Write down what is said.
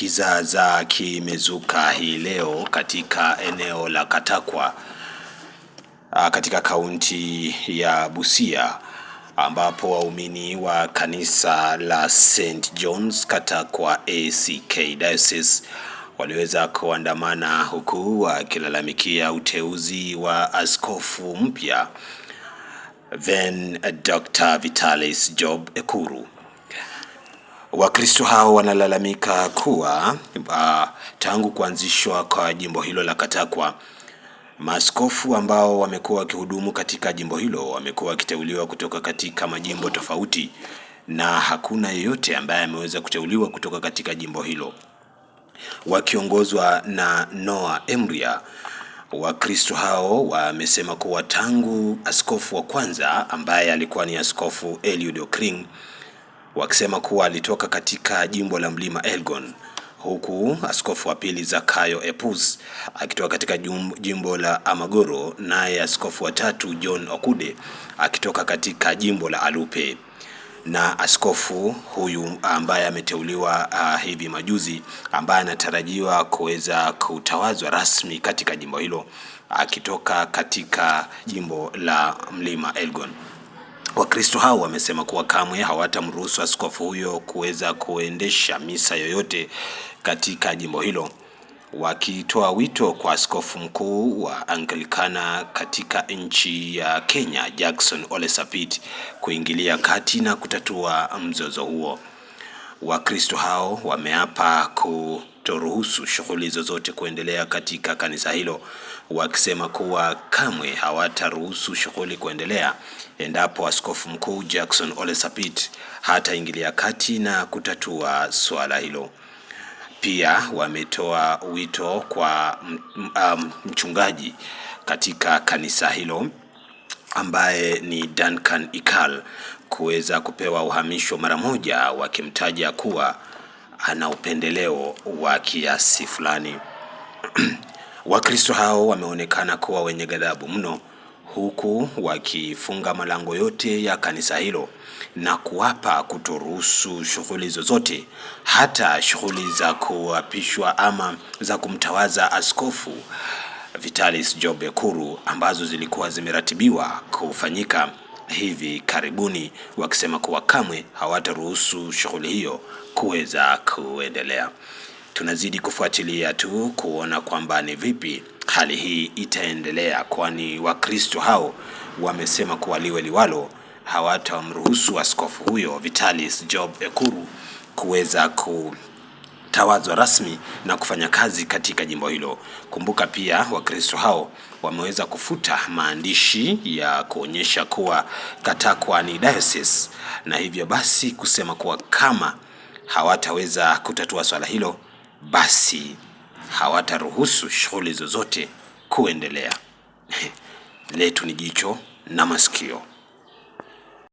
Kizaazaa kimezuka hii leo katika eneo la Katakwa katika kaunti ya Busia ambapo waumini wa kanisa la St John's Katakwa ACK Diocese waliweza kuandamana huku wakilalamikia uteuzi wa askofu mpya Ven Dr. Vitalis Job Ekuru. Wakristo hao wanalalamika kuwa tangu kuanzishwa kwa jimbo hilo la Katakwa, maaskofu ambao wamekuwa wakihudumu katika jimbo hilo wamekuwa wakiteuliwa kutoka katika majimbo tofauti na hakuna yeyote ambaye ameweza kuteuliwa kutoka katika jimbo hilo. Wakiongozwa na Noah Emria, Wakristo hao wamesema kuwa tangu askofu wa kwanza ambaye alikuwa ni Askofu Eliud Okring, wakisema kuwa alitoka katika jimbo la Mlima Elgon, huku askofu wa pili Zakayo Epus akitoka katika jimbo la Amagoro, naye askofu wa tatu John Okude akitoka katika jimbo la Alupe na askofu huyu ambaye ameteuliwa hivi majuzi ambaye anatarajiwa kuweza kutawazwa rasmi katika jimbo hilo akitoka katika jimbo la Mlima Elgon. Wakristo hao wamesema kuwa kamwe hawatamruhusu askofu huyo kuweza kuendesha misa yoyote katika jimbo hilo, wakitoa wito kwa askofu mkuu wa Anglikana katika nchi ya Kenya Jackson Ole Sapit kuingilia kati na kutatua mzozo huo. Wakristo hao wameapa kutoruhusu shughuli zozote kuendelea katika kanisa hilo, wakisema kuwa kamwe hawataruhusu shughuli kuendelea endapo askofu mkuu Jackson Ole Sapit hataingilia kati na kutatua suala hilo. Pia wametoa wito kwa mchungaji katika kanisa hilo ambaye ni Duncan Ikal kuweza kupewa uhamisho mara moja, wakimtaja kuwa ana upendeleo wa kiasi fulani. Wakristo hao wameonekana kuwa wenye ghadhabu mno, huku wakifunga malango yote ya kanisa hilo na kuapa kutoruhusu shughuli zozote, hata shughuli za kuapishwa ama za kumtawaza Askofu Vitalis Job Ekuru ambazo zilikuwa zimeratibiwa kufanyika hivi karibuni, wakisema kuwa kamwe hawataruhusu shughuli hiyo kuweza kuendelea. Tunazidi kufuatilia tu kuona kwamba ni vipi hali hii itaendelea, kwani Wakristo hao wamesema kuwa liwe liwalo, hawatamruhusu askofu huyo Vitalis Job Ekuru kuweza kutawazwa rasmi na kufanya kazi katika jimbo hilo. Kumbuka pia Wakristo hao wameweza kufuta maandishi ya kuonyesha kuwa Katakwa ni diocese, na hivyo basi kusema kuwa kama hawataweza kutatua swala hilo, basi hawataruhusu shughuli zozote kuendelea. Letu ni jicho na masikio.